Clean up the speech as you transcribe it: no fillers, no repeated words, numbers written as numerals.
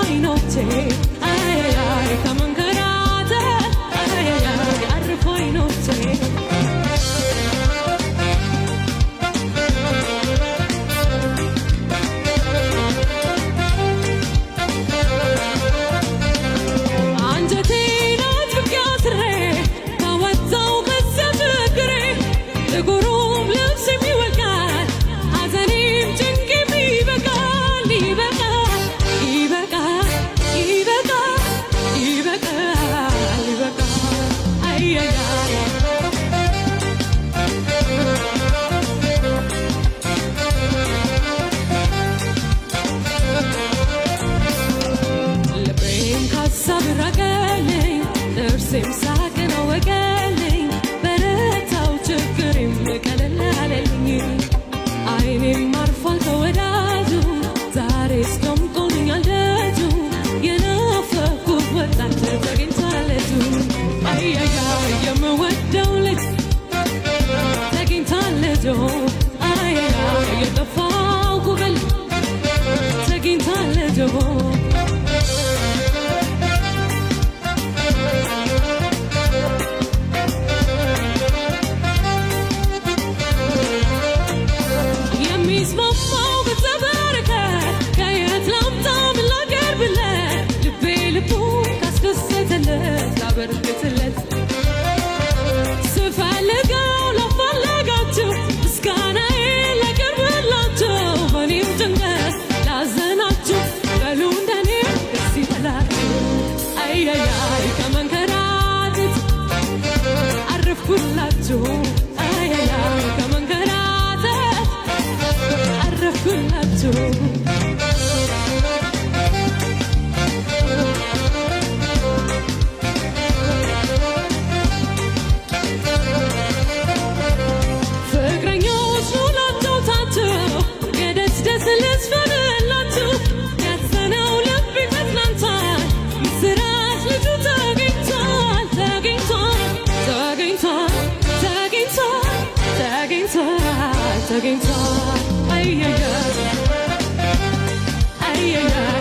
አይኖቼ አያያይ ከመንከራተት አያያይ አርፎ አይኖቼ። አንጀቴን አጥብቄ አስሬ ካወጣው ከዚያ ችግሬ ጥቁሩም ልብስም ይወልቃል ሐዘኔም ጭንቄም ይበቃል ይበቃል ይበቃል ይበቃል ይበቃል ይበቃል አያያይ። ልቤም ካሳብ ራቀልኝ ጥርሴም ሳቅን አወቀልኝ በረታው ችግሬም ቀለል አለልኝ አይኔም አርፏል ከወዳጁ ዛሬስ ደምቆልኛል ደጁ የናፈኩት ወጣት ተገኝቷል ልጁ አያያይ የምወደው ልጅ ተገኝቷል ልጁ አያያይ የጠፋው ጉብል ተገኝቷል ልጁ። የሚስማማው ገጸ በረከት ከየት ላምጣ ምን ላቀርብለት ልቤ ልቡን ካስደሰተለት ላበርክትለት ስፈልገው ላፋለጋችሁ ምስጋናዬን ላቀርብላችሁ በእኔው ጭንቀት ላዘናችሁ በሉ እንደኔ ደስ ይበላችሁ። አያያይ ከመንከራተት አረፍኩላችሁ አያያይ ከመንከራተት አረፍኩላችሁ። ፍቅረኞች ኑ ላጫውታችሁ የደስ ደስ ልዝፈንላችሁ ያዘነው ልቤ ተጽናንቷል ምስራች ልጁ ተገኝቷል ተገኝቷል ተገኝቷል ተገኝቷል ተገኝቷል ተገኝቷል አያያይ አያያይ።